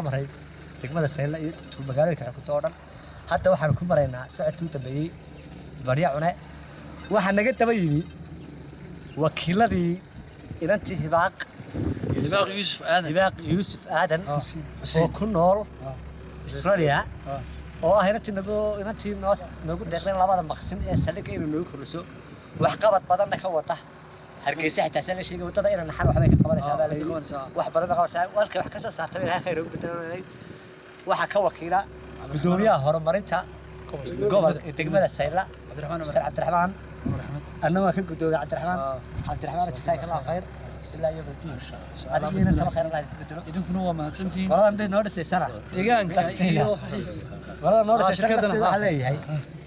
Maray degmada Sayla iyo magaalooyinka xukunta oo dhan. Hadda waxaanu ku maraynaa socodkii u dambeeyey Barya Cune. Waxaa naga daba yimi wakiiladii inantii Hibaaq. Hibaaq Yuusuf Aadan. Hibaaq Yuusuf Aadan oo ku nool Australia, oo ah inantii nagu inantii noo noogu deeqdeen labada maqsin ee saldhigga inay noogu kordhiso, waxqabad badanna ka wata Hargeysa. Xitaa saa la sheegay, waddada ina naxal waxbay ka qabanaysaa baa la yidhi. Wax badan bay qabanaysaa, halkay wax kasoo saartay Ilaahay khayr ugu bedelanay. Waxaa ka wakiila gudoomiyaha horumarinta gobol degmada Sayla, Cabdiraxmaan. Mr. Cabdiraxmaan. Anna waa ka gudoomiye Cabdiraxmaan. Cabdiraxmaan, jazaaka Allah khayr ilaa yawm الdiin. Adigiina taba khayr Allah idinku bedelo. Idinkuna waa mahadsantihiin. Qoladan bay noo dhisaysana. Deegaanka iyo qolada noo dhisaysa shirkadana, lafteeda waxaa leeyahay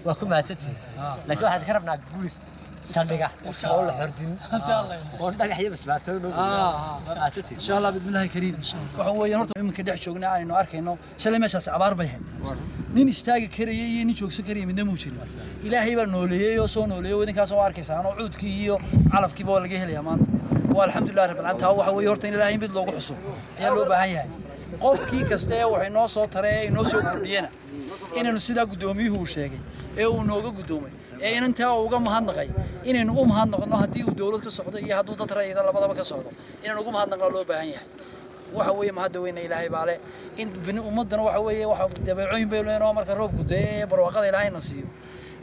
waa ku mahadsantihiin, laakiin waxaan ka rabnaa guulis saldhiga oo la xordin oo dhagax iyo basbaato noo mahadsantihiin. Insha Allah, bismillahi kariim. Waxa weeyaan horta iminka dhex joognaa aynu arkayno, shalay meeshaas abaar bay ahayd. Nin istaagi karaya iyo nin joogsan karaya midna muu jirin. Ilaahay baa nooleeyey oo soo nooleeyey oo idinkaas oo arkaysaan oo cuudkii iyo calafkiiba waa laga helayaa maanta. Waa alxamdulilah rabbil caalamiin. Taa waxa weeye horta in Ilaahay mid loogu xuso ayaa loo baahan yahay. Qofkii kasta ee waxay noo soo taray ee inoo soo kordhiyena, inaynu sidaa guddoomiyuhu uu sheegay ee uu nooga guddoomay ee inantaa uga mahadnaqay, inaynu u mahadnaqno haddii uu dowlad ka socdo iyo hadduu dad rayida labadaba ka socdo, inaynu ugu mahadnaqno loo baahan yahay. Waxa weeye mahadda weyna Ilaahay baa le. In bini ummadana waxa weeye waxa dabeecooyin bay leeyihiin oo marka roobku dee barwaaqada Ilaahayna siiyo,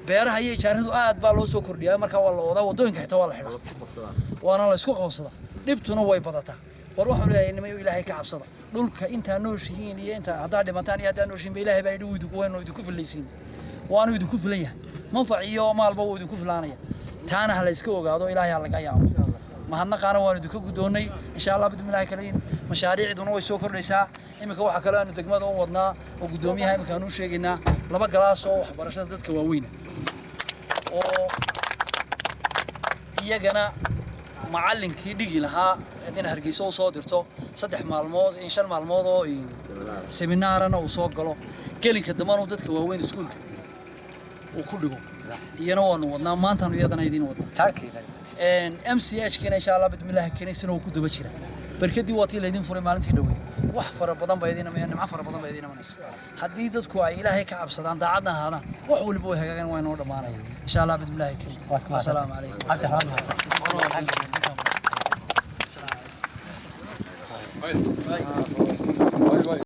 beeraha iyo ijaaradu aad baa loo soo kordhiyaa. Marka waa la wadaa, waddooyinka xitaa waa la xidhaa, waana la isku qabsadaa, dhibtuna way badataa. War waxaan leeyahay, nimayo, Ilaahay ka cabsada. Dhulka intaa nooshihiin iyo intaa haddaa dhimataan iyo haddaa nooshihiin ba Ilaahay baa yidhi wuu idinku waynu idinku filaysiin, waanu idinku filan yahay. Manfac iyo maalba wuu idinku filaanaya. Taana ha la iska ogaado, Ilaahay ha laga yaabo. Mahadnaqaana waanu idinka guddoonnay. Insha Allah, bismillahi kariim, mashaariicduna way soo kordhaysaa. Iminka waxaa kaloo aanu degmada u wadnaa oo guddoomiyaha iminka aanu u sheegaynaa laba galaas oo waxbarashada dadka waaweyna oo iyagana macallinkii dhigi lahaa in Hargeysa u soo dirto 3 maalmood in 5 maalmood oo seminaarana uu soo galo, gelinka dambana uu dadka waaweyn iskuulka uu ku dhigo. Iyana waanu wadnaa, maantaanu iyadana idiin wadnaa. MCH kiina insha Allah bismillahi kaniisana uu ku daba jira. Barkadii waa tii laydin furay maalintii dhowey. Wax fara badan baa idiin imanaya, nimco fara badan baa idiin imanaysa haddii dadku ay Ilaahay ka cabsadaan, daacadna ahaadaan. Wax waliba way hagaagan, waa inoo dhammaanaya insha Allah bismillahi kariim. Assalaamu calaykum. Cabdiraxmaan.